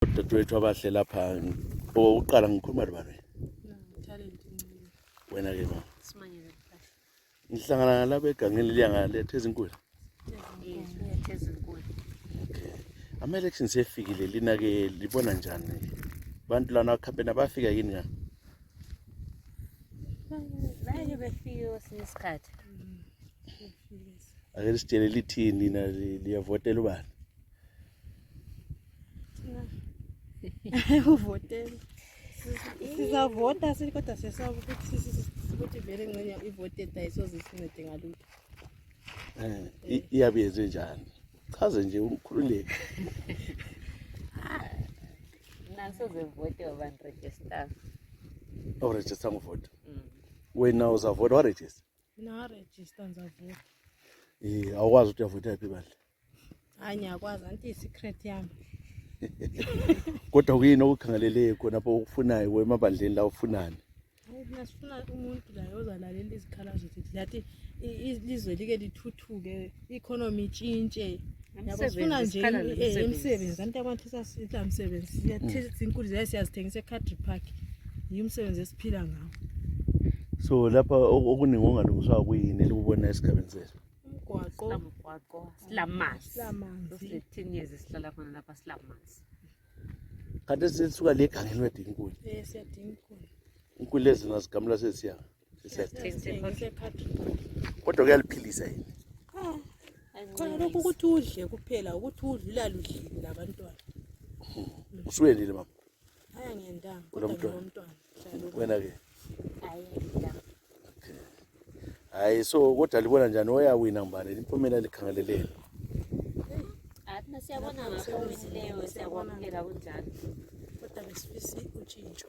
Dadewethu abahle lapha oqala ngikhuluma bani talent wena ke mama simanyele kahle ngihlangana nalabo egangeni liyanga lethe izinkulu ezinkulu okay ama-elections efikile lina ke libona njani bantu lana campaign abafika yini nga baye befike kwesinye isikhathi ake lisitshele lithini na liyavotela ubani uvotela sizavota kodwa siyasaba ukuthi vele ngcenye ivoteta ayisozisincede ngalutho iyabe yenze njani chaze nje ukhululeke nasoze vote wabanregister awuregister ngivota wena uzavota waregister mina waregister ngizavota awukwazi ukuthi uyavota yaphi bandla hayi ngiyakwazi anti i-secret yami kodwa kuyini okukhangelele khona lapho ukufunayo wemabandleni la ufunani mina sifuna umuntu la ozalalela izikhalazo zethu lathi ilizwe like lithuthuke i-economy itshintshe yabo sifuna nje imisebenzi anti abantu sasitha imisebenzi izinkulu siyazithengisa eCountry Park yimsebenzi esiphila ngawo so lapha okuningi ongalungiswa kuyini likubona esigabeni sethu umgwaqo silamanzi 10 years sihlala khona lapha silamanzi kanti sisuka le egangeni wedinga inkuni siyadinga inkuni inkuni lezi nazigamula sesiyanga siyadinga eCountry Park kodwa kuyaliphilisa yini khona lokhu ukuthi udle kuphela ukuthi udlula ludlile labantwana usuyelile mama haya ngiyendanga kodwa ngomntwana wena ke ayenda hayi so kodwa libona njani oyawina ngibani impumela likhangeleleni athina siyabona ngakho leyo siyakwamukela kunjani kodwa besifisa utshintsho